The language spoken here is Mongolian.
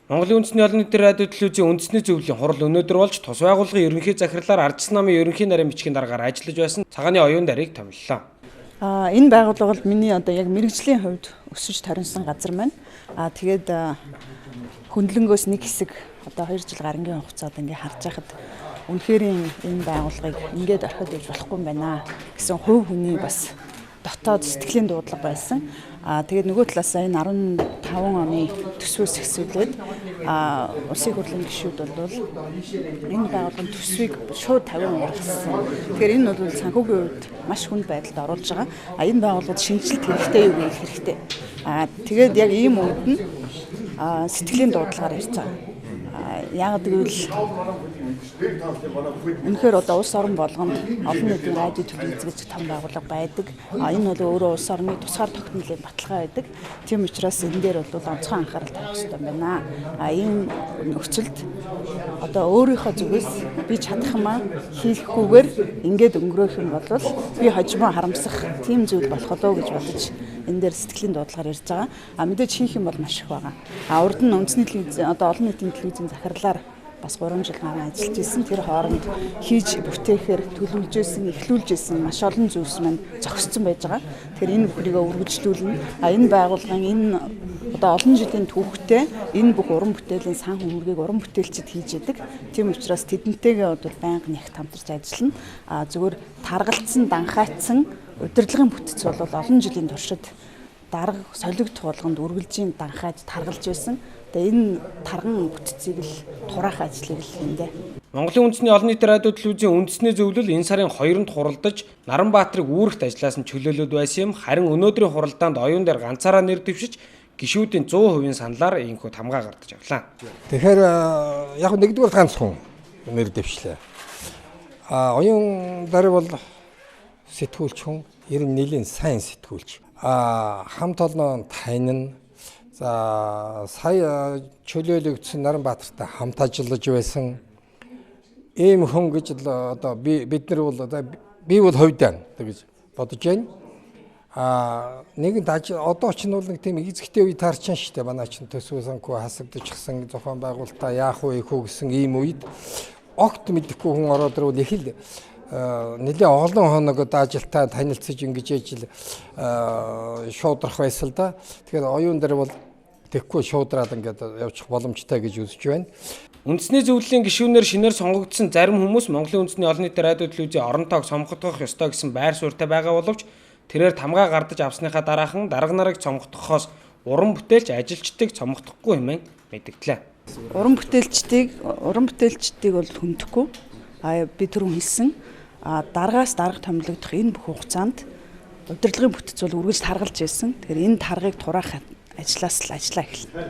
Монголын үндэсний олон нийтийн радио телевизийн үндэсний зөвлөлийн хурал өнөөдөр болж тус байгууллагын ерөнхий захирлаар Ардчсан намын ерөнхий нарийн бичгийн даргаар ажиллаж байсан Цагааны оюун дарыг томиллоо. Энэ байгууллага бол миний одоо яг мэрэгжлийн хувьд өсөж торинсон газар маань. Тэгээд хөндлөнгөөс нэг хэсэг одоо 2 жил гарангийн хугацаанд ингээ харж байхад үнэхээр энэ байгууллагыг ингээд орхиод явж болохгүй юм байна гэсэн хувь хүний бас дотоод сэтгэлийн дуудлага байсан. Тэгээд нөгөө талаасаа энэ 15 оны төсвөөс эхлүүлээд улсын хурлын гишүүд бол энэ байгууллагын төсвийг шууд 50% гаргасан. Тэгэхээр энэ бол санхүүгийн хувьд маш хүнд байдалд оруулж байгаа. Энэ байгууллагад шинэчлэлт хэрэгтэй юу гэвэл хэрэгтэй. Тэгээд яг ийм үед нь сэтгэлийн дуудлагаар ярьж байгаа. Яг гэвэл үнэхээр одоо улс орон болгонд олон нийтийн радио телевиз гэж том байгууллага байдаг. Энэ бол өөрөө улс орны тусгаар тогтнолын баталгаа байдаг. Тийм учраас энэ дээр бол онцгой анхаарал тавих хэрэгтэй байна. Ийм нөхцөлд одоо өөрийнхөө зүгээс би чадах юмаа хийхгүйгээр ингээд өнгөрөөх юм бол би хожимоо харамсах тийм зүйл болох болоо гэж бодож энэ дээр сэтгэлийн дуудлагаар ярьж байгаа. Мэдээж хийх юм бол маш их байгаа. Урд нь үндэсний телевиз одоо олон нийтийн телевизийн захирлаар бас 3 жил гарan ажиллаж исэн. Тэр хооронд хийж бүтээхээр төлөвлөж исэн, эхлүүлж исэн маш олон зүйлс маань зогссон байж байгаа. Тэгэхээр энэ бүхнийг үргэлжлүүлнэ. Энэ байгууллагын энэ одоо олон жилийн түүхтэй энэ бүх уран бүтээлийн сан хүмүүргийг уран бүтээлчид хийж яадаг. Тийм учраас тэдэнтэйгээ бол байнга нягт хамтарч ажиллана. Зүгээр таргалцсан, данхаацсан удирдлагын бүтэц бол олон жилийн туршид дарга солигдох болгонд үргэлжийн данхааж таргалж байсан. Тэгээ энэ тарган бүтцийг л тураах ажлыг л хийндэ. Монголын үндэсний олон нийтийн радио телевизийн үндэсний зөвлөл энэ сарын 2-нд хуралдаж Наранбаатарыг үүрэгт ажилласан чөлөөлөд байсан юм. Харин өнөөдрийн хуралдаанд оюун дээр ганцаараа нэр дэвшиж гишүүдийн 100% саналаар ийнхүү тамгаа гардаж авлаа. Тэгэхээр яг нэгдүгээр ганц хүн нэр дэвшлээ. Оюун дараа бол сэтгүүлч хүн, ер нь нэлийн сайн сэтгүүлч. Хамт олон танин. За сая чөлөөлөгдсөн Наранбаатартай хамт ажиллаж байсан ийм хүн гэж л одоо бид нар бол одоо би бол хувьдаа гэж бодож байна. Нэгэнт одоо ч нь бол нэг тийм эзэгтэй үе таарчин шүү дээ. Манай чинь төсвөө санхүү хасагдчихсан зохион байгуулалтаа яах вэ хөө гэсэн ийм үед огт мэдэхгүй хүн ороод ирвэл их л нэлээ олон хоног одоо ажилтаа танилцаж ингэж ижил шуудрах байсан л да. Тэгэхээр оюун дээр бол тэгэхгүй шуудраад ингээд явчих боломжтой гэж үзэж байна. Үндэсний зөвлөлийн гишүүнээр шинээр сонгогдсон зарим хүмүүс Монголын үндэсний олон нийтийн радио телевизийн орон тоог цомгодох ёстой гэсэн байр суурьтай байгаа боловч тэрээр тамгаа гардаж авсныхаа дараахан дарга нарыг цомгодохоос уран бүтээлч ажилчдыг цомгодохгүй хэмээн мэдгдлээ. Уран бүтээлчдийг бол хүндэхгүй. Би түрүүн хэлсэн. Даргаас дарга томилогдох энэ бүх хугацаанд удирдлагын бүтэц бол үргэлж таргалж байсан. Тэгэхээр энэ таргыг тураах ажлаас л ажиллаа эхэлнэ.